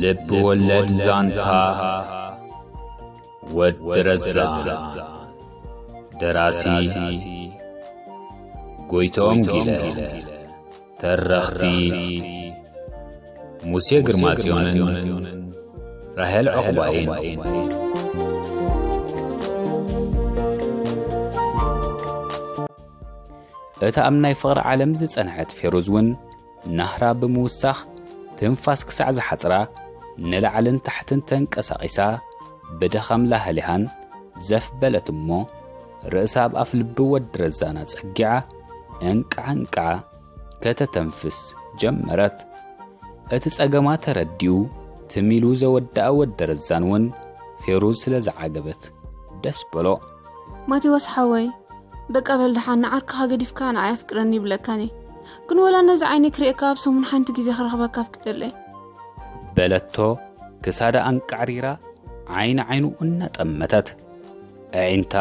ልብ ወለድ ዛንታ ወዲ ረዛን። ደራሲ ጎይቶም ጊለ። ተረኽቲ ሙሴ ግርማጽዮንን ራሄል ዑቕባይን። እታ ኣብ ናይ ፍቕሪ ዓለም ዝጸንሐት ፌሩዝ እውን ናህራ ብምውሳኽ ትንፋስ ክሳዕ ዝሓጽራ ንላዕልን ታሕትን ተንቀሳቒሳ ብድኻም ላህሊሃን ዘፍ በለት እሞ ርእሳ ኣብ ኣፍ ልቢ ወዲ ረዛን ኣጸጊዓ እንቃዕ እንቃዕ ከተተንፍስ ጀመረት። እቲ ጸገማ ተረዲኡ ትም ኢሉ ዘወድኣ ወዲ ረዛን እውን ፌሩዝ ስለ ዝዓገበት ደስ በሎ። ማቴዎስ ሓወይ፣ በቃ በል ደሓን ንዓርክኻ ገዲፍካ ንዓይ ኣፍቅረኒ ይብለካን እየ። ግን ወላ ነዚ ዓይነይ ክርእየካ ኣብ ሰሙን ሓንቲ ግዜ ክረኽበካ ኣፍቅደለይ። በለቶ ክሳዳ ኣንቃዕሪራ ዓይኒ ዓይኑ እናጠመተት። ኣዒንታ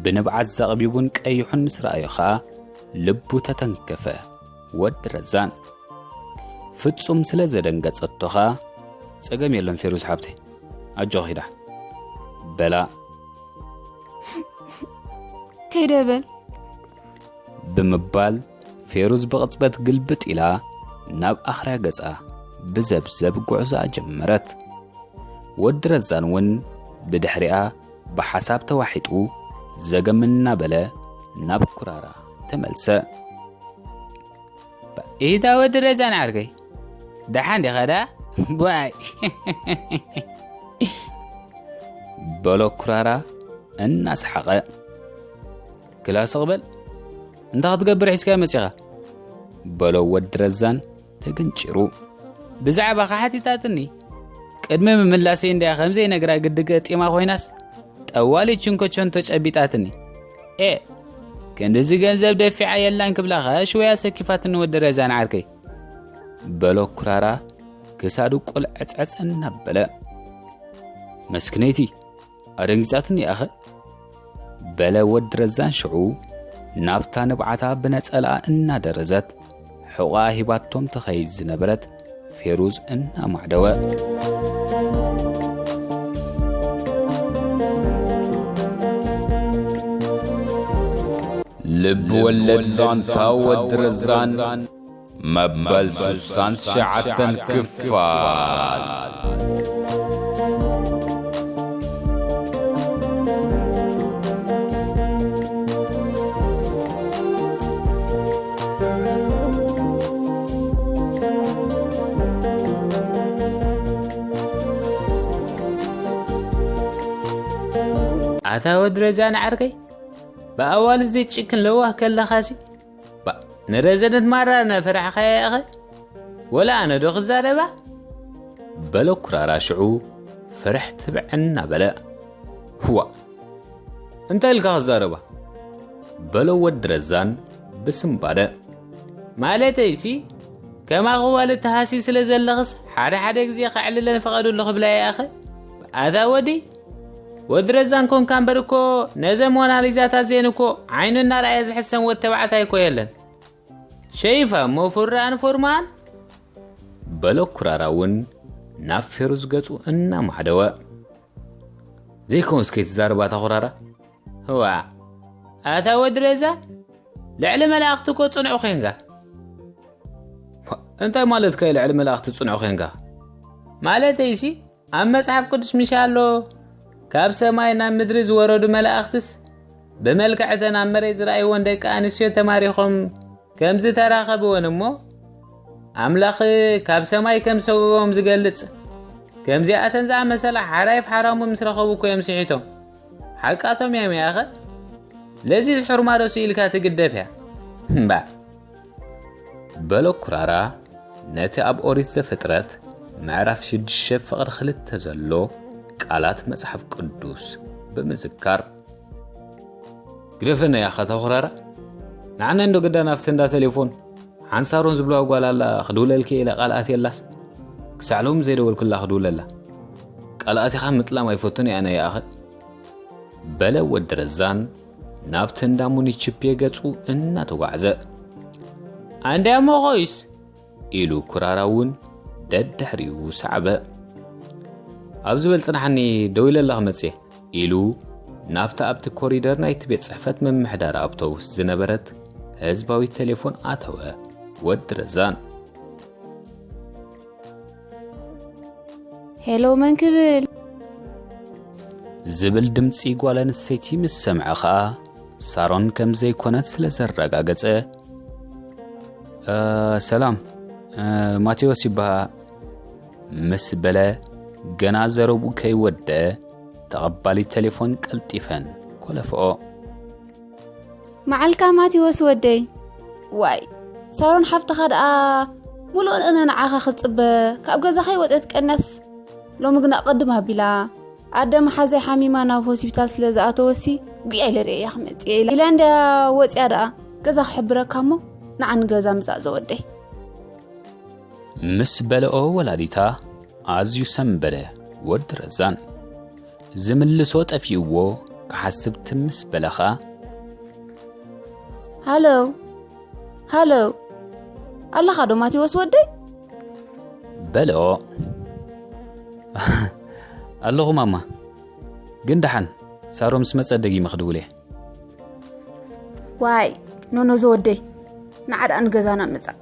ብንብዓት ዘቕቢቡን ቀይሑን ምስ ረኣዮ ኸኣ ልቡ ተተንከፈ። ወዲ ረዛን ፍጹም ስለ ዘደንገጸቶ ኸኣ፣ "ጸገም የለን ፌሩዝ ሓብተይ፣ ኣጆኺ ዳሕ" በላ። "ከይደ በል" ብምባል ፌሩዝ ብቕጽበት ግልብጥ ኢላ ናብ ኣኽርያ ገጻ ብዘብዘብ ጉዕዞኣ ጀመረት። ወዲ ረዛን እውን ብድሕሪኣ ብሓሳብ ተዋሒጡ ዘገም እናበለ ናብ ኩራራ ተመልሰ። "ኢታ ወዲ ረዛን ዓርከይ፣ ደሓን ዲኻ ደኣ? ቧይ!" በሎ ኩራራ እናሰሓቐ። "ክላ ስቕ በል፣ እንታይ ክትገብር ሒዝካዮ መጺኻ?" በሎ ወዲ ረዛን ተገንጪሩ። "ብዛዕባኻ ሓቲታትኒ፣ ቅድሚ ምምላሰይ እንድያ ከም ዘይነግራ ግዲ ገጢማ ኮይናስ፣ ጠዋሊ ችንኮቸንቶ ጨቢጣትኒ። ኤ፣ ክንድዚ ገንዘብ ደፊዓ የላን ክብላኸ ሽወያ ሰኪፋትኒ ወዲ ረዛን ዓርከይ" በሎ ኩራራ ክሳዱ ቁልዕጽዕጽ እናበለ። "መስክነይቲ፣ ኣደንጊጻትኒ ኣኸ?" በለ ወዲ ረዛን ሽዑ ናብታ ንብዓታ ብነጸላኣ እናደረዘት ሕቖኣ ሂባቶም ትኸይድ ዝነበረት ፌሩዝ እናማዕደወ። ልብ ወለድ ዛንታ ወዲ ረዛን መበል ስሳን ትሽዓተን ክፋል። ኣታ ወዲ ረዛን ዓርከይ፣ ብኣዋልድ ዘይትጭክን ለዋህ ከለኻሲ፣ ባ፣ ንረዘነት ማራ ነፍራሕኻያ ኢኸ? ወላ ኣነ ዶ ክዛረባ? በሎ ኩራራ ሽዑ ፍርሕ ትብዕ እናበለ። "ህዋ፣ እንታይ ኢልካ ክዛረባ?" በሎ ወዲ ረዛን ብስምባደ። "ማለተይሲ፣ ከማኺ ዋልድ ተሃሲ ስለ ዘለኽስ፣ ሓደ ሓደ ግዜ ከዕልለን ፈቐዱሉ ክብላ እየ ኣኸ? ኣታ ወዲ፣ ወዲ ረዛን ኮንካ እምበር እኮ፣ ነዘ ሞናሊዛታት ዜን እኮ ዓይኑ እናረኣየ ዝሕሰም ወድ ተባዕታይ እኮ የለን። ሸይፋ እሞ ፉራን ፎርማን?" በሎ ኩራራ እውን ናብ ፌሩዝ ገጹ እናማዕደወ። "ዘይከውንስ ከይትዛረባ ኣታ ኩራራ?" "ህዋ፣ ኣታ ወዲ ረዛን፣ ልዕሊ መላእኽቲ እኮ ጽኑዕ ኾይንካ?" "እንታይ ማለትካ እዩ ልዕሊ መላእኽቲ ጽኑዕ ኾይንካ?" "ማለተይሲ፣ ኣብ መጽሓፍ ቅዱስ ምሽ ኣሎ፣ ካብ ሰማይ ናብ ምድሪ ዝወረዱ መላእኽትስ ብመልክዕ እተን ኣብ መሬት ዝረኣይወን ደቂ ኣንስትዮ ተማሪኾም ከም ዝተራኸብወን እሞ፣ ኣምላኽ ካብ ሰማይ ከም ሰጎጎም ዝገልጽ፣ ከምዚኣተን ዝኣመሰላ ሓራይፍ ሓራሙ ምስ ረኸቡ እኮ እዮም ስሒቶም። ሓቃቶም እዮም ያኸ? ለዚስ ሕርማዶ ስኢልካ ትግደፍ እያ። እምባ!" በሎ ኩራራ ነቲ ኣብ ኦሪት ዘፍጥረት ምዕራፍ ሽዱሽተ ፍቕዲ ክልተ ዘሎ ቃላት መጽሓፍ ቅዱስ ብምዝካር። "ግደፈና ያኸ ኣታ ኩራራ፣ ንዓና እንዶ ግዳ ናብቲ እንዳ ቴሌፎን ሓንሳሮን ዝብለዋ ጓል ኣላ፣ ክድውለልኪ ኢለ ቃል ኣትየላስ፣ ክሳዕ ሎሚ ዘይደወልኩላ ክድውለላ። ቃል ኣቲኻ ምጥላም ኣይፈቱን እየ ኣነ ያኸ?" በለ ወዲ ረዛን ናብቲ እንዳ ሙኒችፔ ገጹ እናተጓዕዘ። "ኣንድያ እሞ ኾይስ?" ኢሉ ኩራራ እውን ደድሕሪኡ ሰዓበ። ኣብዚ በል ጽንሓኒ፣ ደው ኢለላ ክመጽእ እየ፣ ኢሉ ናብታ ኣብቲ ኮሪደር ናይቲ ቤት ጽሕፈት ምምሕዳር ኣውቶቡስ ዝነበረት ህዝባዊት ቴሌፎን ኣተወ። ወዲ ረዛን። ሄሎ፣ መን ክብል? ዝብል ድምጺ ጓል ኣንስተይቲ ምስ ሰምዐ ኸኣ ሳሮን ከም ዘይኮነት ስለ ዘረጋገጸ፣ "እ፣ ሰላም፣ እ፣ ማቴዎስ ይበሃል" ምስ በለ፣ ገና ዘረብኡ ከይወደአ ተቐባሊት ቴሌፎን ቀልጢፈን ኮለፍኦ። መዓልካ ማቴዎስ ወደይ። ዋይ፣ ሳሮን ሓፍትኻ ደኣ ሙሉእ እነ ንዓኻ ክጽበ ካብ ገዛ ከይወጸት ቀንያስ፣ ሎሚ ግና ቅድም ኣቢላ ኣደ መሓዘይ ሓሚማ ናብ ሆስፒታል ስለ ዝኣተወሲ፣ ጉያ ኢለ ርእየያ ክመጽእ እየ ኢላ ኢላ እንድያ ወጽያ ደኣ። ገዛ ክሕብረካ እሞ ንዓ ንገዛ ምጻእ ዘወደይ። ምስ በለኦ ወላዲታ ኣዝዩ ሰንበደ ወዲ ረዛን። ዝምልሶ ጠፊእዎ ክሓስብ ትም ምስ በለ ኸኣ፣ ሃሎ፣ ሃሎ፣ ኣለኻ ዶ ማቴዎስ ወደይ? በለኦ። ኣለኹ ማማ፣ ግን ደሓን ሳሮ ምስ መጸ ደጊመ ክድውል እየ። ዋይ፣ ኖኖ ዘወደይ፣ ንዓ ደኣ ንገዛና ምጻእ።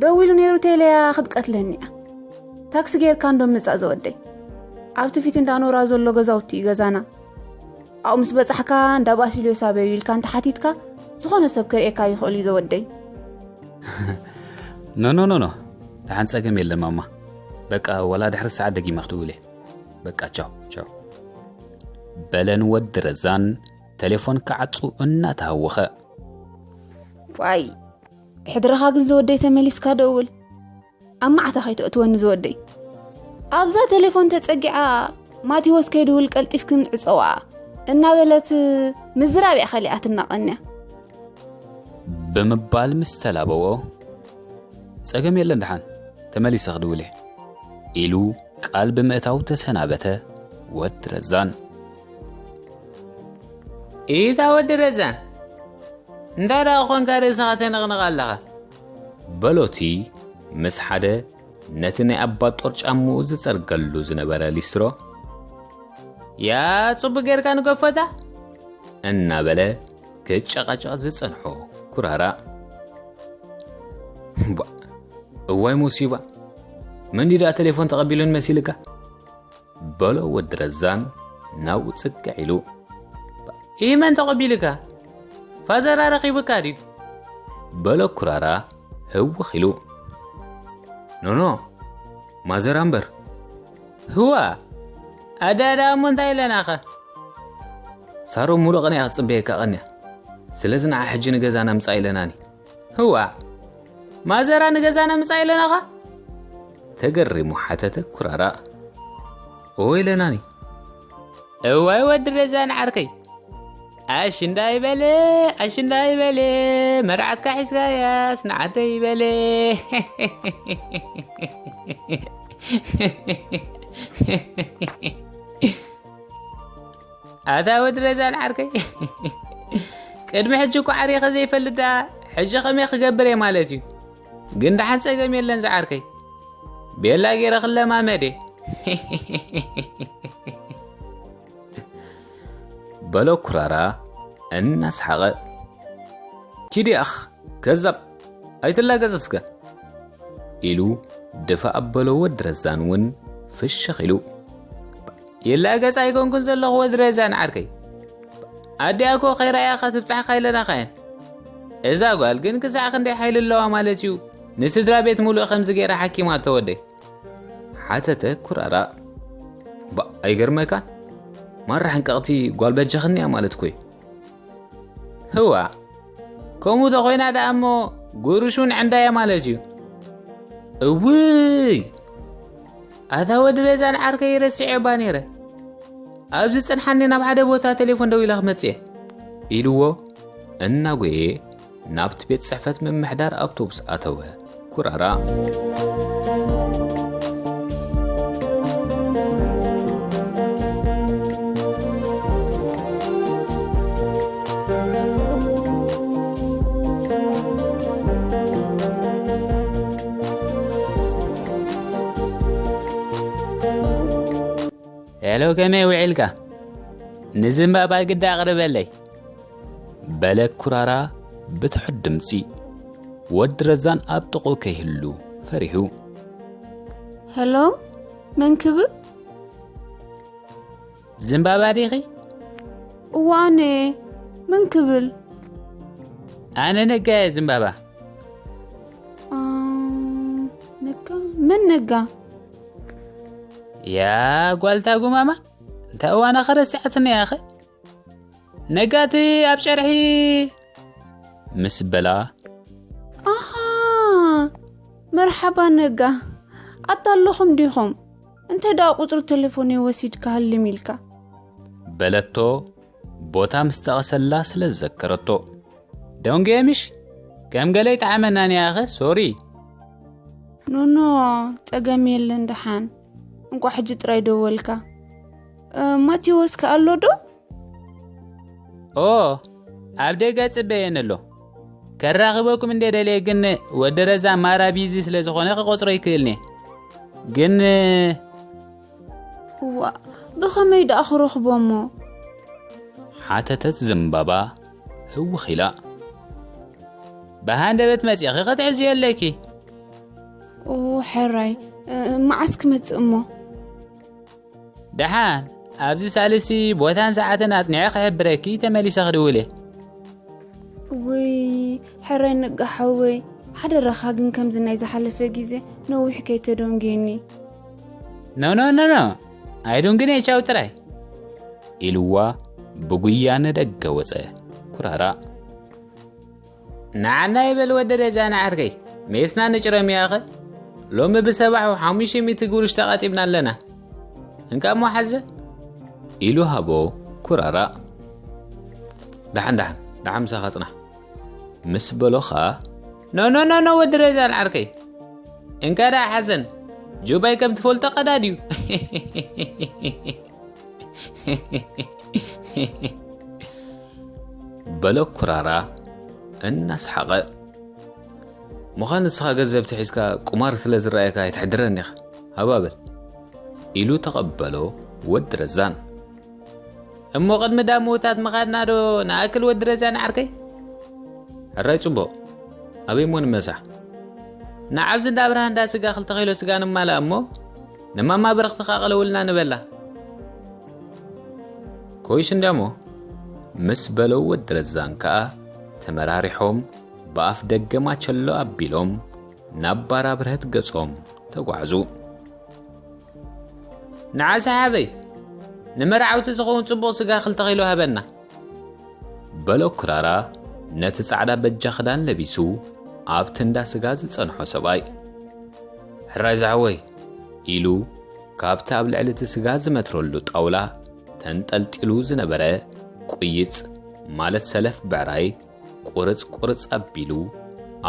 ደዊሉ ነይሩ ቴለያ ክትቀትለኒ እያ። ታክሲ ጌርካ እንዶ ምጻእ ዘወደይ። ኣብቲ ፊት እንዳ ኖራ ዘሎ ገዛውቲ እዩ ገዛና። ኣብኡ ምስ በጻሕካ እንዳ ባሲልዮስ ኣበይ ኢልካ እንተሓቲትካ፣ ዝኾነ ሰብ ከርእየካ ይኽእል እዩ ዘወደይ። ኖኖ፣ ኖኖ፣ ደሓን ጸገም የለን ማማ። በቃ ዋላ ድሕሪ ሰዓት ደጊመ ክድውል እየ። በቃ ቻው፣ ቻው። በለን ወዲ ረዛን ተሌፎን ክዓጹ እናተሃወኸ። ዋይ፣ ሕድርኻ ግን ዘወደይ ተመሊስካ ደውል። ኣብ ማዕታ ከይተእትወኒ ዘወደይ። ኣብዛ ተሌፎን ተጸጊዓ ማቴዎስ ከይድውል ቀልጢፍክን ዕጸዋ እናበለት ምዝራብ እያ ከሊኣትና ቀንያ። ብምባል ምስ ተላበዎ፣ ጸገም የለን ደሓን ተመሊሰ ክድውል እየ ኢሉ ቃል ብምእታው ተሰናበተ ወዲ ረዛን። ኢታ ወዲ ረዛን፣ እንታይ ደኣ ኾንካ ርእስኻ ተነቕንቕ ኣለኻ? በሎቲ ምስ ሓደ ነቲ ናይ ኣባ ጦር ጫምኡ ዝጸርገሉ ዝነበረ ሊስትሮ። ያ ጽቡቅ ጌርካ ንገፎታ እናበለ ክጨቃጨቅ ዝጸንሖ ኩራራ። ቧ፣ እዋይ ሙሲባ፣ መን ድዩ ደኣ ቴሌፎን ተቐቢሉን መሲልካ? በሎ ወዲ ረዛን ናብኡ ጽግዕ ኢሉ። ኢመን ተቐቢልካ? ፋዘራ ረኺብካ ድዩ? በሎ ኩራራ ህውኽ ኢሉ። ኖኖ፣ ማዘራ እምበር። ህዋ፣ ኣዳዳ እሞ እንታይ ኢለናኸ? ሳሮ ሙሉእ ቀን እያ ክትጽበየካ ቀንያ። ስለዚ ንዓ ሕጂ ንገዛና ምጻእ ኢለናኒ። ህዋ፣ ማዘራ ንገዛና ምጻእ ኢለናኻ? ተገሪሙ ሓተተ ኩራራ። እወ ኢለናኒ። እዋይ ወዲ ረዛን ዓርከይ፣ ኣሽንዳ ይበለ፣ ኣሽንዳ ይበለ፣ መርዓትካ ሒዝካያስ ንዓደይ ይበለ። ኣታ ወዲ ረዛን ዓርከይ፣ ቅድሚ ሕጂ እኮ ዓሪኸ ዘይፈልጥ ደኣ፣ ሕጂ ከመይ ክገብር እየ ማለት እዩ? ግን ደሓን ጸገም የለን ዝዓርከይ። ቤላ ገይረ ክለማመድ እየ። በሎ ኩራራ እናሰሓቐ። ኪዲ ኣኽ ከዛብ፣ ኣይትላገጽ እስከ፣ ኢሉ ድፋእ ኣበሎ ወዲ ረዛን እውን ፍሽኽ ኢሉ። ይላገጽ ኣይኮንኩን ዘለኹ ወዲ ረዛን ዓርከይ። ኣዲኣ እኮ ከይረኣያ ክትብጻሕካ ኢለናኻ እየን። እዛ ጓል ግን ክሳዕ ክንደይ ሓይሊ ኣለዋ ማለት እዩ ንስድራ ቤት ሙሉእ ከምዚ ገይራ ሓኪማቶ ወደይ? ሓተተ ኩራራ። ባ፣ ኣይገርመካን? ማራ ሕንቅቕቲ ጓል በጃኽኒ እያ ማለት እኮ እዩ። ህዋ፣ ከምኡ ተኾይና ደኣ እሞ ጉርሹን ዕንዳያ ማለት እዩ። እውይ! ኣታ ወዲ ረዛን ዓርከይ ረሲዐባ ነይረ። ኣብዚ ጽንሓኒ ናብ ሓደ ቦታ ቴሌፎን ደዊለ ክመጽእ እየ፣ ኢልዎ እናጎየ ናብቲ ቤት ጽሕፈት ምምሕዳር ኣውቶቡስ ኣተወ። ኩራራ። ዶ ከመይ ውዒልካ? ንዝምባባ ግዳ ኣቕርበለይ። በለ ኩራራ ብትሑት ድምጺ። ወዲ ረዛን ኣብ ጥቕኡ ከይህሉ ፈሪሁ። ሄሎ፣ መን ክብል? ዝምባባ ዲኺ? እዋነ፣ መን ክብል? ኣነ ነጋየ ዝምባባ። ኣ፣ ነጋ? መን ነጋ? ያ ጓልታ ጉማማ፣ እንታይ እዋና ከረሲዓትኒ ያኸ? ነጋቲ ኣብ ጨርሒ ምስ በላ። ኣሃ፣ መርሓባ ነጋ። ኣታ ኣለኹም ዲኹም? እንተ ደኣ ቁጽሪ ቴሌፎነይ ወሲድካ ሃልም ኢልካ። በለቶ፣ ቦታ ምስ ጠቐሰላ ስለ ዝዘከረቶ። ደንጎየ ምሽ? ከም ገለ ይጠዓመናኒ ያኸ፣ ሶሪ። ኖኖ፣ ጸገም የለን ደሓን። እንቋዕ ሕጂ ጥራይ ደወልካ። እ፣ ማቴዎስ ከ ኣሎ ዶ? ኦ፣ ኣብ ደገ ጽበየን ኣሎ። ከራኽበኩም እንደ ደልየ ግን ወዲ ረዛ ማራ ቢዚ ስለ ዝኾነ ክቆጽሮ ይክእልኒ። ግን እዋ፣ ብኸመይ ደኣ ክረኽቦ እሞ? ሓተተት ዝምባባ ህውኽ ኢላ። ብሃንደበት መጺእኺ ክትሕዝዮ ኣለኪ። ኦ፣ ሕራይ፣ እ፣ መዓስ ክመጽእ እሞ? ደሓን፣ ኣብዚ ሳልሲ ቦታን ሰዓትን ኣጽኒዐ ክሕብረኪ ተመሊሰ ክድውል እየ። ውይ፣ ሕራይ ነጋ ሓወይ፣ ሓደራኻ ግን ከምዚ ናይ ዝሓለፈ ግዜ ነዊሕ ከይተደንግየኒ። ኖ፣ ኖ፣ ኖ፣ ኖ፣ ኣይዱንግን እየ፣ ቻው ጥራይ። ኢልዋ ብጉያ ንደገ ወጸ። ኩራራ። ንዓና ይበል ወዲ ረዛ ንዓርከይ፣ ሜስና ንጭረም ያኸ። ሎሚ ብሰባሕ ሓሙሽተ ሚእቲ ጉርሽ ተቐጢብና ኣለና። እንካ እሞ ሓዘ። ኢሉ ሃቦ ኩራራ። ደሓን፣ ደሓን፣ ደሓን ምሳኻ ጽናሕ። ምስ በሎኻ። ኖ፣ ኖ፣ ኖ፣ ኖ፣ ወዲ ረዛ ንዓርከይ። እንካ ደኣ ሓዘን። ጁባይ ከም ትፈልጦ ቀዳድ እዩ። በሎ ኩራራ እናሰሓቐ። ምዃን ንስኻ ገንዘብ ትሒዝካ ቁማር ስለ ዝረኣየካ ኣይትሕድረን ኢኻ። ሃባበል። ኢሉ ተቐበሎ ወዲ ረዛን። እሞ ቅድሚ ዳምውታት ምኻድና ዶ ንኣክል ወዲ ረዛን ዓርከይ? ሕራይ ጽቡቕ። ኣበይ እሞ ንመሳሕ? ንዓብዚ እንዳ ኣብርሃ እንዳ ስጋ ክልተ ኪሎ ስጋ ንማልኣ እሞ ንማማ ብርኽቲ ኸኣ ቅለውልና ንበላ። ኮይስ እንድያሞ ምስ በለው ወዲ ረዛን ከኣ ተመራሪሖም ብኣፍ ደገ ማቸሎ ኣቢሎም ናብ ባራ ብርሀት ገጾም ተጓዕዙ። ንዓ ሰሓበይ፣ ንመርዓውቲ ዝኸውን ጽቡቕ ስጋ ክልተ ኪሎ ሃበና። በሎ ክራራ ነቲ ጻዕዳ በጃ ክዳን ለቢሱ ኣብቲ እንዳ ስጋ ዝጸንሖ ሰብኣይ። ሕራይ ዝሓወይ፣ ኢሉ ካብቲ ኣብ ልዕሊ እቲ ስጋ ዝመትረሉ ጣውላ ተንጠልጢሉ ዝነበረ ቁይጽ ማለት ሰለፍ ብዕራይ ቁርጽ ቁርጽ ኣቢሉ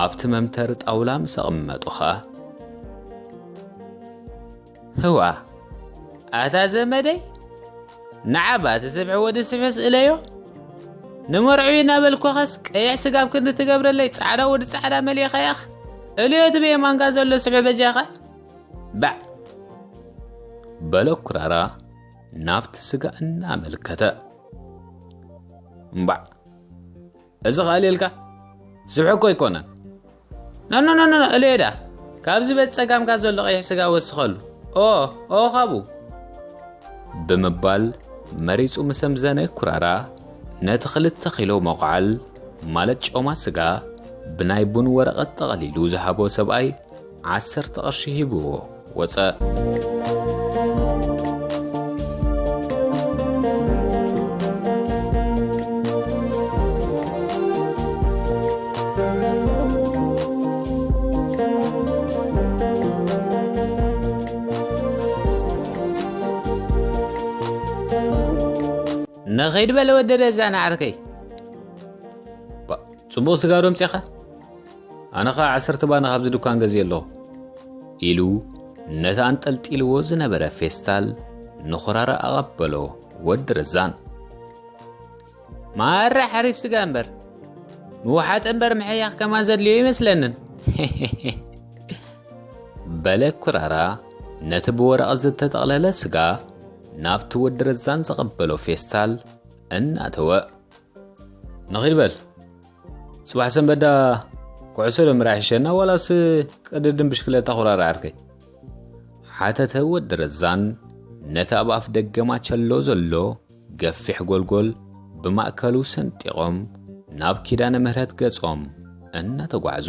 ኣብቲ መምተሪ ጣውላ ምስ ኣቐመጡ ኸኣ፣ ህዋ፣ ኣታ ዘመደይ፣ ንዓባ እቲ ስብሒ ወዲ ስብሒ ስእለዮ። ንመርዑ እናበልኩኸስ ቀይሕ ስጋብ ክንዲ ትገብረለይ ጻዕዳ ወዲ ጻዕዳ መሊኻያኽ። እልዮ እቲ ብየማንካ ዘሎ ስብሒ በጃኻ። ባዕ። በሎ ኩራራ ናብቲ ስጋ እናመልከተ። እምባዕ። እዚ ኸኣል ኢልካ? ስብሒ እኮ ኣይኮነን። ኖ፣ ኖ፣ ኖ፣ ኖ፣ እልዮ ዳ። ካብዚ በቲ ጸጋምካ ዘሎ ቀይሕ ስጋ ወስኸሉ። ኦ፣ ኦ፣ ካብኡ። ብምባል መሪጹ ምስ ኣምዘነ ኩራራ ነቲ ክልተ ኪሎ መቑዓል ማለት ጮማ ስጋ ብናይ ቡን ወረቐት ጠቕሊሉ ዝሃቦ ሰብኣይ ዓሰርተ ቅርሺ ሂብዎ ወጸ። ንኸይድ በለ ወዲ ረዛ ንዓርከይ። ባ፣ ጽቡቕ ስጋ ዶ ኣምጺኻ? ኣነ ኸኣ ዓሰርተ ባኒ ካብዚ ድኳን ገዝየ ኣለኹ፣ ኢሉ ነቲ ኣንጠልጢልዎ ዝነበረ ፌስታል ንኹራራ ኣቐበሎ ወዲ ረዛን። ማራ ሓሪፍ ስጋ እምበር፣ ምውሓጥ እምበር ምሕያኽ ከማን ዘድልዮ ይመስለንን። በለ ኩራራ ነቲ ብወረቐት ዝተጠቕለለ ስጋ ናብቲ ወዲ ረዛን ዘቐበሎ ፌስታል እናተወ፣ "ንኺድ በል፣ ጽባሕ ሰንበዳ ኩዕሶ ዶ ምራይ ይሕሸና ዋላስ ቅድድም ብሽክለታ ኩራራ ዓርከይ?" ሓተተ ወዲ ረዛን ነቲ ኣብ ኣፍ ደገ ማቸሎ ዘሎ ገፊሕ ጎልጎል ብማእከሉ ሰንጢቖም ናብ ኪዳነ ምህረት ገጾም እናተጓዕዙ።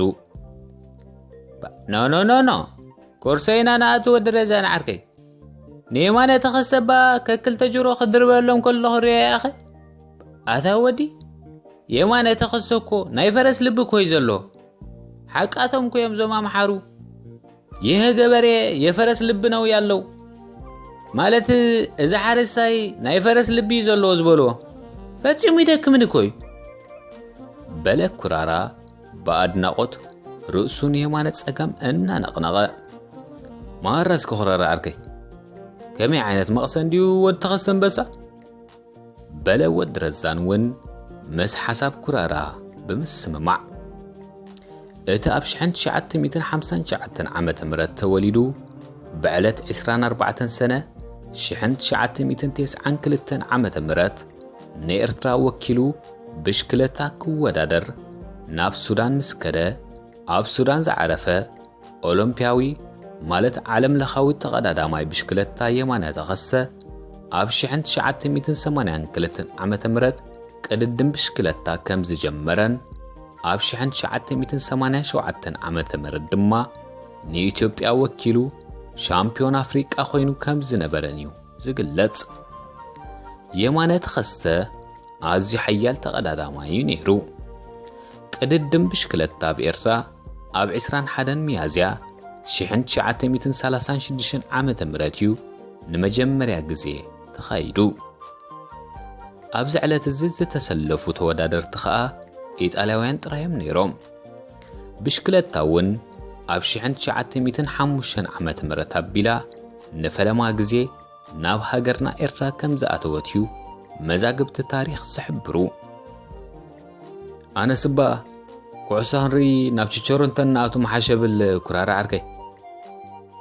"ኖ፣ ኖ፣ ኖ፣ ኖ፣ ኮርሶ ኢና ንኣቱ ወዲ ረዛን ዓርከይ። ንየማነ ተኸሰባ ከክልተ ጅሮ ክድርበሎም ከለኹ ሪኦ ያኸ? ኣታ ወዲ፣ የማነ ተኸሰ እኮ ናይ ፈረስ ልቢ እኮ እዩ ዘሎ። ሓቃቶም እኮ እዮም እዞም ኣምሓሩ። ይህ ገበሬ የፈረስ ልብ ነው ያለው። ማለት እዚ ሓረስታይ ናይ ፈረስ ልቢ እዩ ዘለዎ ዝበልዎ። ፈጺሙ ይደክምን እኮ እዩ." በለ ኩራራ ብኣድናቖት ርእሱ ንየማነ ጸጋም እናነቕነቐ። "ማራ እስኪ ኩራራ ዓርከይ፣ ከመይ ዓይነት መቕሰን ድዩ ወዲ ተኸስተ ኣንበሳ?" በለ ወዲ ረዛን እውን ምስ ሓሳብ ኩራራ ብምስምማዕ። እቲ ኣብ ሽሕን ትሽዓተ ሚእትን ሓምሳን ትሽዓተን ዓመተ ምህረት ተወሊዱ፣ ብዕለት ዕስራን ኣርባዕተን ሰነ ሽሕን ትሽዓተ ሚእትን ተስዓን ክልተን ዓመተ ምህረት ንኤርትራ ወኪሉ ብሽክለታ ክወዳደር ናብ ሱዳን ምስ ከደ፣ ኣብ ሱዳን ዝዓረፈ ኦሎምፒያዊ፣ ማለት ዓለም ለኻዊ ተቐዳዳማይ ብሽክለታ የማነ ተኸስተ፣ ኣብ ሽሕን ትሽዓተ ሚእትን ሰማንያን ክልተን ዓመተ ምህረት ቅድድም ብሽክለታ ከም ዝጀመረን፣ ኣብ ሽሕን ትሽዓተ ሚእትን ሰማንያን ሸውዓተን ዓመተ ምህረት ድማ ንኢትዮጵያ ወኪሉ ሻምፒዮን ኣፍሪቃ ኮይኑ ከም ዝነበረን እዩ ዝግለጽ። የማነ ተኸስተ ኣዝዩ ሓያል ተቐዳዳማይ እዩ ነይሩ። ቅድድም ብሽክለታ ኣብ ኤርትራ ኣብ ዕስራን ሓደን ሚያዝያ ሽሕን ትሽዓተ ሚእትን ሰላሳን ሽዱሽተን ዓመተ ምህረት እዩ ንመጀመርያ ግዜ ተኻይዱ። ኣብዚ ዕለት እዚ ዝተሰለፉ ተወዳደርቲ ኸኣ ኢጣልያውያን ጥራይ እዮም ነይሮም። ብሽክለታ እውን ኣብ ሽሕን ትሽዓተ ሚእትን ሓሙሽተን ዓመተ ምህረት ኣቢላ ንፈለማ ግዜ ናብ ሃገርና ኤርትራ ከም ዝኣተወት እዩ መዛግብቲ ታሪኽ ዝሕብሩ። ኣነስ እባ ኩዕሶ ክንርኢ ናብ ችቸሮ እንተንኣቱ ምሓሸ ብል ኩራራ ዓርከይ።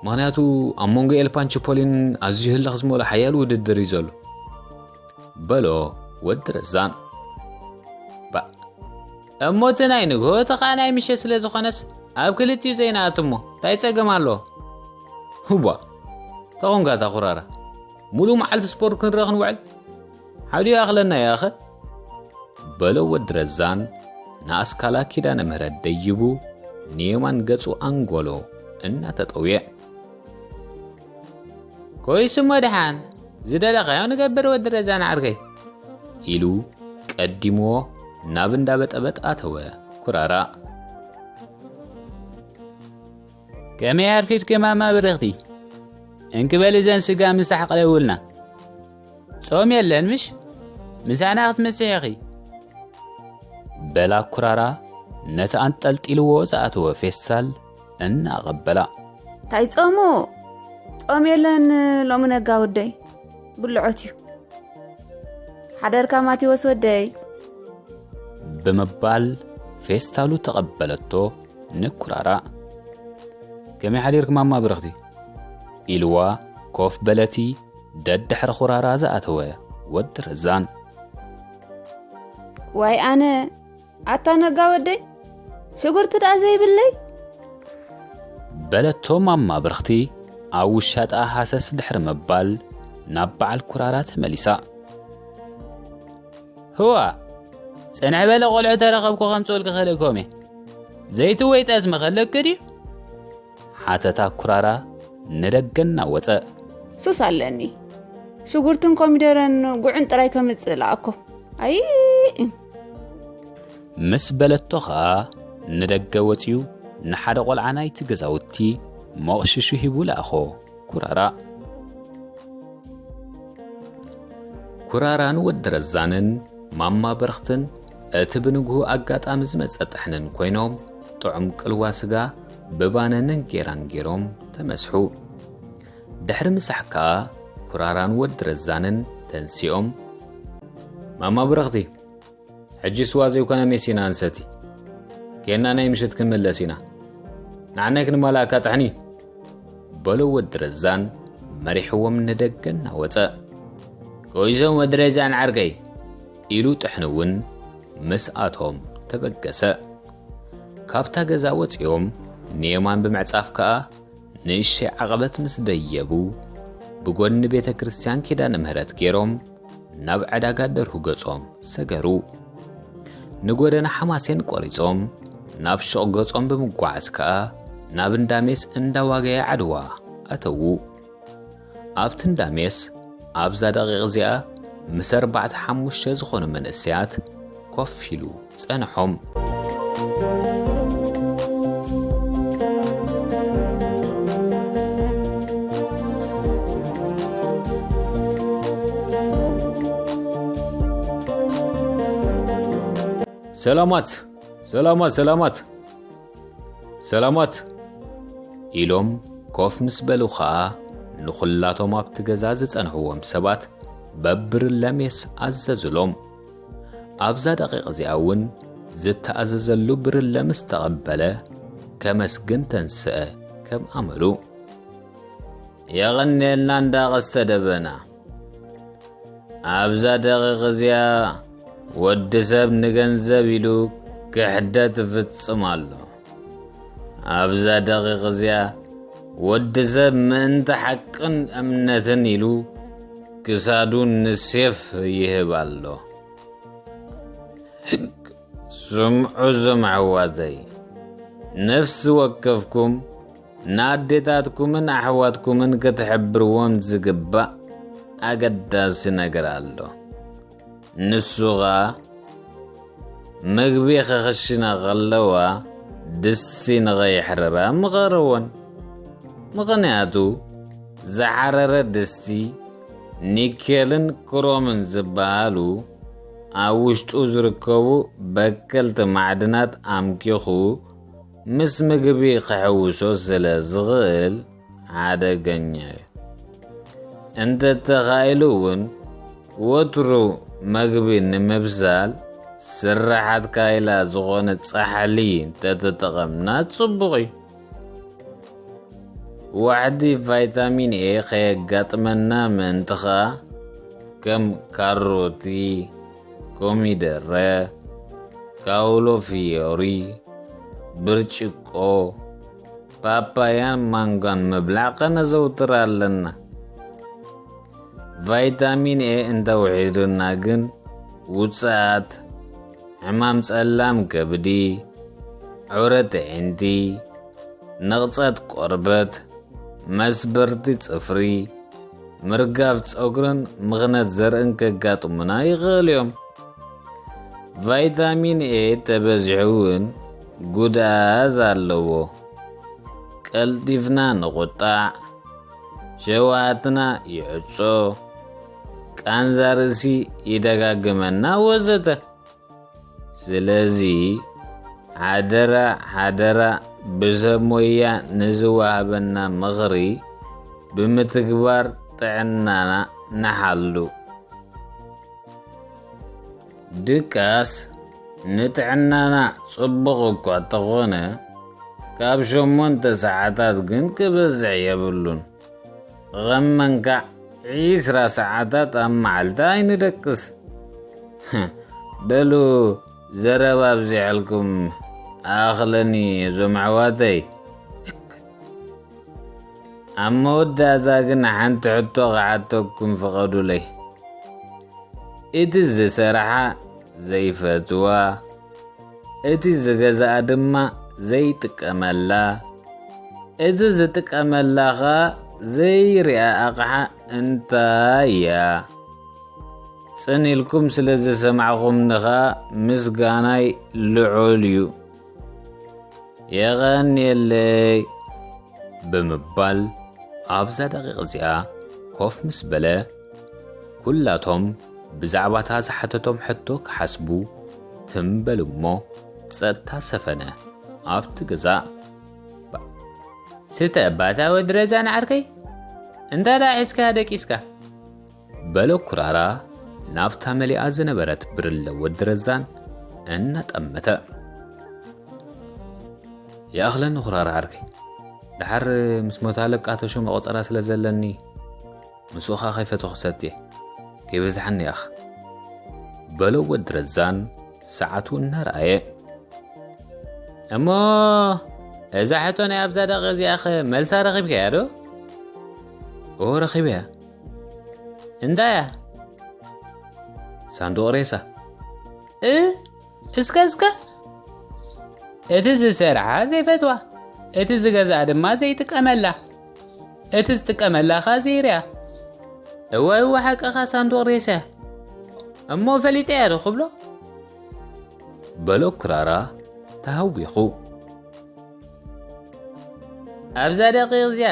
ምኽንያቱ ኣብ መንጎ ኤልፓን ቺፖሊን ኣዝዩ ህልኽ ዝመልኦ ሓያል ውድድር እዩ ዘሎ። በሎ ወዲ ረዛን። ባእ፣ እሞ እቲ ናይ ንግሆ እቲ ኸኣ ናይ ምሸት ስለ ዝኾነስ ኣብ ክልቲኡ ዘይንኣቱ እሞ እንታይ ጸገም ኣለዎ? ህቧ፣ ተኾንካ እታ ኩራራ፣ ሙሉእ መዓልቲ ስፖርት ክንርኢ ክንውዕል? ሓዲኡ ይኣኽለና እዩ ኣኸ? በሎ ወዲ ረዛን ንኣስካላ ኪዳነ ምህረት ደይቡ ንየማን ገጹ ኣንጎሎ እናተጠውየ። ኮይሱሞ ደሓን ዝደለኻዮ ንገብር ወዲ ረዛን ዓርከይ። ኢሉ ቀዲምዎ ናብ እንዳ በጠበጥ ኣተወ ኩራራ። ከመይ ኣርፊድኪ ማማ ብርኽቲ? እንክበል እዘን ስጋ ምሳሕ ቅለውልና። ጾም የለን ምሽ? ምሳና ክትምስሒ ኢኺ። በላ ኩራራ ነቲ ኣንጠልጢልዎ ዝኣተወ ፌስታል እናቐበላ። ታይ ጾሙ? ጾም የለን ሎሚ ነጋ ወደይ። ብልዖት እዩ። ሓደርካ ማቴዎስ ወደይ። ብምባል ፌስታሉ ተቐበለቶ ንኩራራ። ከመይ ሓዲርክ ማማ ብርኽቲ? ኢልዋ ኮፍ በለቲ ደድሕሪ ኩራራ ዝኣተወ ወዲ ረዛን። ዋይ ኣነ፣ ኣታ ነጋ ወደይ፣ ሽጉርቲ ደኣ ዘይብለይ? በለቶ ማማ ብርኽቲ ኣብ ውሻጣ ሃሰስ ድሕሪ ምባል ናብ በዓል ኩራራ ተመሊሳ። ህዋ፣ ጽንሕ በለ ቆልዑ ተረኸብኩ ከምጽኡልኪ ክልእኮም እየ። ዘይቲ ወይ ጠስሚ ከለኪ ድዩ? ሓተታ ኩራራ ንደገ እናወጸ። ሱስ ኣለኒ። ሽጉርትን ኮሚደረን ጉዕን ጥራይ ከምጽእ ለኣኮ። ኣይ! ምስ በለቶ ኸኣ ንደገ ወጺኡ ንሓደ ቆልዓ ናይቲ ገዛውቲ ሞቕሽሹ ሂቡ ለኣኾ ኩራራ። ኩራራን ወዲ ረዛንን ማማ በርኽትን እቲ ብንግሁ ኣጋጣሚ ዝመጸ ጥሕንን ኮይኖም ጥዑም ቅልዋ ስጋ ብባነን እንጌራን ጌሮም ተመስሑ። ድሕሪ ምሳሕ ከኣ ኩራራን ወዲ ረዛንን ተንሲኦም፣ ማማ በርኽቲ፣ ሕጂ ስዋ ዘይኮነ ሜስ ኢና ንሰቲ። ኬንና ናይ ምሸት ክንምለስ ኢና። ንዓናይ ክንማልኣካ ጥሕኒ። በሎ ወዲ ረዛን መሪሕዎም ንደገ እናወጸ። ጎይዞም ወድረዛን ዓርከይ፣ ኢሉ ጥሕኒ እውን ምስኣቶም ተበገሰ። ካብታ ገዛ ወጺኦም ንየማን ብምዕጻፍ ከኣ ንእሽተይ ዓቐበት ምስ ደየቡ፣ ብጎኒ ቤተ ክርስቲያን ኪዳነ ምህረት ገይሮም ናብ ዕዳጋ ደርሁ ገጾም ሰገሩ። ንጎደና ሓማሴን ቆሪጾም ናብ ሹቕ ገጾም ብምጓዓዝ ከኣ ናብ እንዳሜስ እንዳዋገየ ዓድዋ ኣተዉ። ኣብቲ እንዳሜስ ኣብዛ ደቂቕ እዚኣ ምስ ኣርባዕተ ሓሙሽተ ዝኾኑ መንእሰያት ኮፍ ኢሉ ጸንሖም። ሰላማት፣ ሰላማት፣ ሰላማት፣ ሰላማት፣ ኢሎም ኮፍ ምስ በሉ ኸኣ ንኹላቶም ኣብቲ ገዛ ዝጸንሕዎም ሰባት በብርለ ሜስ ኣዘዙሎም። ኣብዛ ደቂቕ እዚኣ እውን ዝተኣዘዘሉ ብርለ ምስ ተቐበለ ከመስግን ተንስአ ከም ኣመሉ። የቐንየልና እንዳ ቀስተ ደበና። ኣብዛ ደቂቕ እዚኣ ወዲ ሰብ ንገንዘብ ኢሉ ክሕደት ይፍጽም ኣሎ። ኣብዛ ደቂቕ እዚኣ ወዲ ሰብ ምእንቲ ሓቅን እምነትን ኢሉ ክሳዱ ንሴፍ ይህብ ኣሎ። ስምዑ እዞም ኣሕዋተይ፣ ነፍሲ ወከፍኩም ንኣዴታትኩምን ኣሕዋትኩምን ክትሕብርዎም ዝግባእ ኣገዳሲ ነገር ኣሎ። ንሱ ኸኣ ምግቢ ክኽሽና ኸለዋ ድስቲ ንኸይሕርራ ምኸርወን። ምኽንያቱ ዝሓረረ ድስቲ ኒኬልን ክሮምን ዝበሃሉ ኣብ ውሽጡ ዝርከቡ በከልቲ ማዕድናት ኣምኪኹ ምስ ምግቢ ክሕውሶ ስለ ዝኽእል ሓደገኛ እዩ። እንተተኻኢሉ እውን ወትሩ መግቢ ንምብሳል ስራሓት ካይላ ዝኾነ ጻሕሊ እንተተጠቐምና ጽቡቕ እዩ። ዋሕዲ ቫይታሚን ኤ ከየጋጥመና ምእንቲ ኸኣ ከም ካሮቲ፣ ኮሚደረ፣ ካውሎ ፍዮሪ፣ ብርጭቆ፣ ፓፓያን ማንጋን ምብላዕ ከነዘውትር ኣለና። ቫይታሚን ኤ እንተውሒዱና ግን ውጽኣት፣ ሕማም ጸላም ከብዲ፣ ዑረት ኣዒንቲ፣ ንቕጸት ቆርበት፣ መስበርቲ ጽፍሪ፣ ምርጋፍ ጸጉርን ምኽነት ዘርእን ከጋጥሙና ይኽእል እዮም። ቫይታሚን ኤ ተበዚሑ እውን ጉድኣት ኣለዎ። ቀልጢፍና ንቑጣዕ፣ ሸውሃትና ይዕጾ፣ ቃንዛ ርእሲ ይደጋግመና ወዘተ። ስለዚ ሓደራ፣ ሓደራ፣ ብሰብ ሞያ ንዝወሃበና ምኽሪ ብምትግባር ጥዕናና ንሓሉ። ድቃስ ንጥዕናና ጽቡቕ እኳ ተኾነ፣ ካብ ሸሞንተ ሰዓታት ግን ክበዝሕ የብሉን። ኸም መንካዕ ዒስራ ሰዓታት ኣብ መዓልቲ ኣይንደቅስ። በሉ፣ ዘረባ ኣብዚሐልኩም ኣኽለኒ እዞም ኣሕዋተይ። ኣብ መወዳእታ ግን ሓንቲ ሕቶ ክሓተኩም ፍቐዱለይ። እቲ ዝሰርሓ ዘይፈትዋ፣ እቲ ዝገዝኣ ድማ ዘይጥቀመላ፣ እቲ ዝጥቀመላ ኸኣ ዘይሪኣ ኣቕሓ እንታይ እያ? ጽን ኢልኩም ስለ ዝሰማዕኹምኒ ኸኣ ምስጋናይ ልዑል እዩ። የቐንየለይ። ብምባል ኣብዛ ደቂቕ እዚኣ ኮፍ ምስ በለ፣ ኩላቶም ብዛዕባታ ዝሓተቶም ሕቶ ክሓስቡ ትም በሉ እሞ፣ ጸጥታ ሰፈነ ኣብቲ ገዛ። ስተ ባታ ወዲ ረዛን ዓርከይ፣ እንታይ ደኣ ሒዝካ ደቂስካ? በለ ኩራራ ናብታ መሊኣ ዝነበረት ብርለ ወዲ ረዛን እናጠመተ። ይኣኽለኒ ኩራራ ዓርከይ፣ ደሓር ምስ ሞት ኣለቃ ተሾመ ቆጸራ ስለ ዘለኒ፣ ምስኡ ኸኣ ከይፈተኹ ክሰትየ። ይብዝሓኒ ያኽ። በሎ ወዲ ረዛን ሰዓቱ እናረኣየ። እሞ እዛ ሕቶ ናይ ኣብዛ ደቂ እዚኣኸ መልሳ ረኺብካያ ዶ? ኦ፣ ረኺበያ። እንታይ እያ? ሳንዱቕ ሬሳ። እ እስከ እስከ እቲ ዝሰርሓ ዘይፈትዋ፣ እቲ ዝገዝኣ ድማ ዘይጥቀመላ፣ እቲ ዝጥቀመላ ኸ ዘይርያ። እወ እወ፣ ሓቅኻ፣ ሳንዱቕ ሬሳ እያ። እሞ ፈሊጠያ ዶ ክብሎ? በሎ ክራራ ተሃዊኹ። ኣብዛ ደቂቕ እዚኣ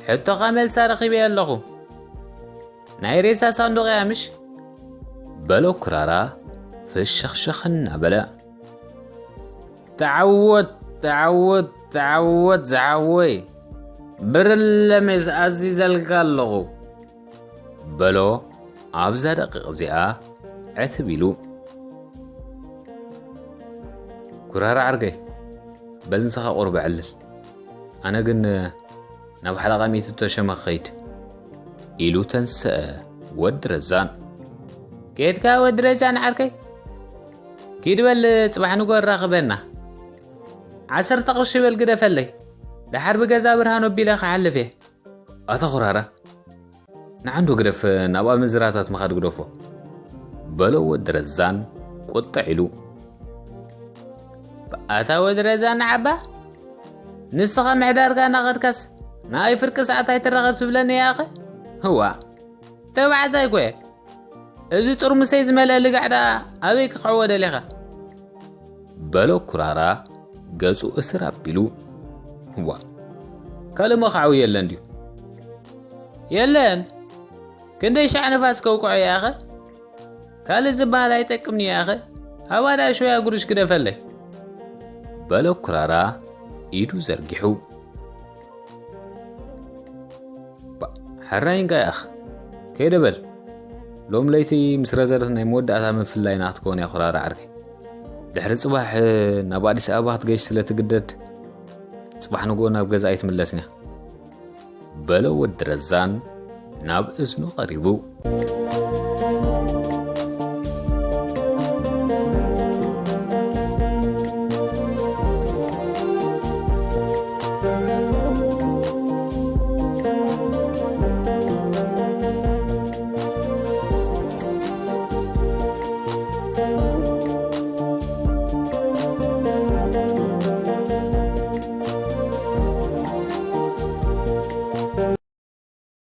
ሕቶኻ መልሳ ረኺበያ ኣለኹ። ናይ ሬሳ ሳንዱቕ እያ ምሽ? በሎ ክራራ ፍሽኽሽኽ እናበለ። ተዓወት፣ ተዓወት፣ ተዓወት ዝሓወይ። ብርለ ሜስ ኣዚዘልካ ኣለኹ። በሎ ኣብዛ ደቂቕ እዚኣ ዕትብ ኢሉ። ኩራራ ዓርከይ፣ በል ንስኻ ቁሩብ ኣዕልል። ኣነ ግን ናብ ሓለቓ ሚእቲ ተሾመ ክኸይድ። ኢሉ ተንስአ ወዲ ረዛን። ኬድካ ወዲ ረዛን ዓርከይ? ኪድ በል ጽባሕ ንጎ ራኽበና። ዓሰርተ ቅርሺ በል ግደፈለይ። ደሓር ብገዛ ብርሃን ኣቢለ ክሓልፍ እየ። ኣታ ኩራራ፣ ንዓንዶ ግደፍ፣ ናብ ኣመንዝራታት ምኻድ ግደፎ። በሎ ወዲ ረዛን ቁጥዕ ኢሉ። ኣታ ወዲ ረዛን ዓባ፣ ንስኻ ምሕዳርካ እናኸድካስ ንኣይ ፍርቂ ሰዓት ኣይትራኸብ ትብለኒ እያ ኣኸ? ህዋ፣ ተባዕታይ እኮ እየ። እዚ ጥርሙሰይ ዝመልአ ልጋዕ ደኣ ኣበይ ክኽዕዎ ደሊኻ? በሎ ኩራራ ገጹ እስር ኣቢሉ። ዋ፣ ካልእ መኻዕዊ የለን ድዩ? የለን። ክንደይ ሻዕ ንፋስ ከውቅዖ እየ ኣኸ? ካልእ ዝበሃል ኣይጠቅምኒ እየ ኣኸ? ሃባ ደኣ ሽወያ ጉዱሽ ግደፈለይ። በሎ ኩራራ ኢዱ ዘርጊሑ። ባ-፣ ሕራይ እንካ ያኽ። ከይደ በል። ሎም ለይቲ ምስ ረዘነት ናይ መወዳእታ ምፍላይና ክትከውን እያ ኩራራ ዓርከይ። ድሕሪ ጽባሕ ናብ ኣዲስ ኣበባ ክትገሽ ስለ ትግደድ፣ ጽባሕ ንግሆ ናብ ገዛ ኣይትምለስን እያ። በሎ ወዲ ረዛን ናብ እዝኑ ቀሪቡ።